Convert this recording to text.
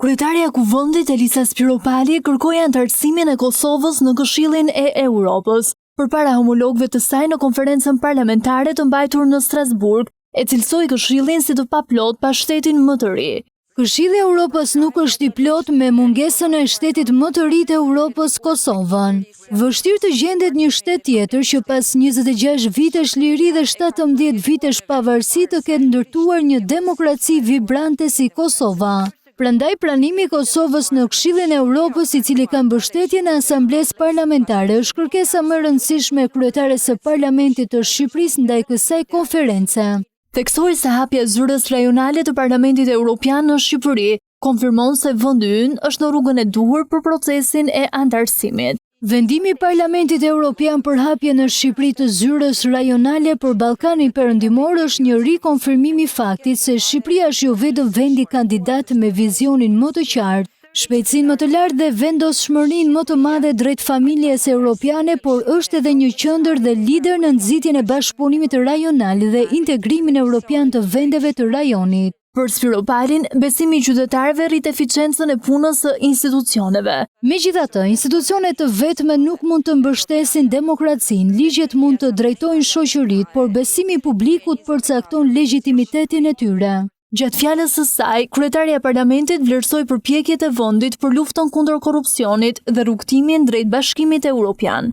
Kryetarja e Kuvendit Elisa Spiropali kërkoi anëtarësimin e Kosovës në Këshillin e Europës. Përpara homologëve të saj në konferencën parlamentare të mbajtur në Strasburg, e cilësoi Këshillin si të paplotë pa shtetin më të ri. Këshilli i Europës nuk është i plotë me mungesën e shtetit më të ri të Europës, Kosovën. Vështirë të gjendet një shtet tjetër që pas 26 vitesh liri dhe 17 vitesh pavarësi të ketë ndërtuar një demokraci vibrante si Kosova. Prandaj pranimi i Kosovës në Këshillin e Europës, i cili ka mbështetjen e Asamblesë Parlamentare, është kërkesa më e rëndësishme e kryetares së Parlamentit të Shqipërisë ndaj kësaj konference. Theksoi se hapja e zyrës rajonale të Parlamentit Europian në Shqipëri konfirmon se vendi ynë është në rrugën e duhur për procesin e anëtarësimit. Vendimi i Parlamentit Europian për hapjen në Shqipëri të zyrës rajonale për Ballkanin Perëndimor është një rikonfirmim i faktit se Shqipëria është jo vetëm vendi kandidat me vizionin më të qartë, shpejtësinë më të lartë dhe vendosshmërinë më të madhe drejt familjes europiane, por është edhe një qendër dhe lider në nxitjen e bashkëpunimit rajonal dhe integrimin europian të vendeve të rajonit. Për Spiropalin, besimi i qytetarëve rrit eficiencën e punës së institucioneve. Megjithatë, institucionet të vetme nuk mund të mbështesin demokracinë, ligjet mund të drejtojnë shoqëritë, por besimi i publikut përcakton legjitimitetin e tyre. Gjatë fjalës së saj, kryetarja e Parlamentit vlerësoi përpjekjet e vendit për luftën kundër korrupsionit dhe rrugëtimin drejt Bashkimit Europian.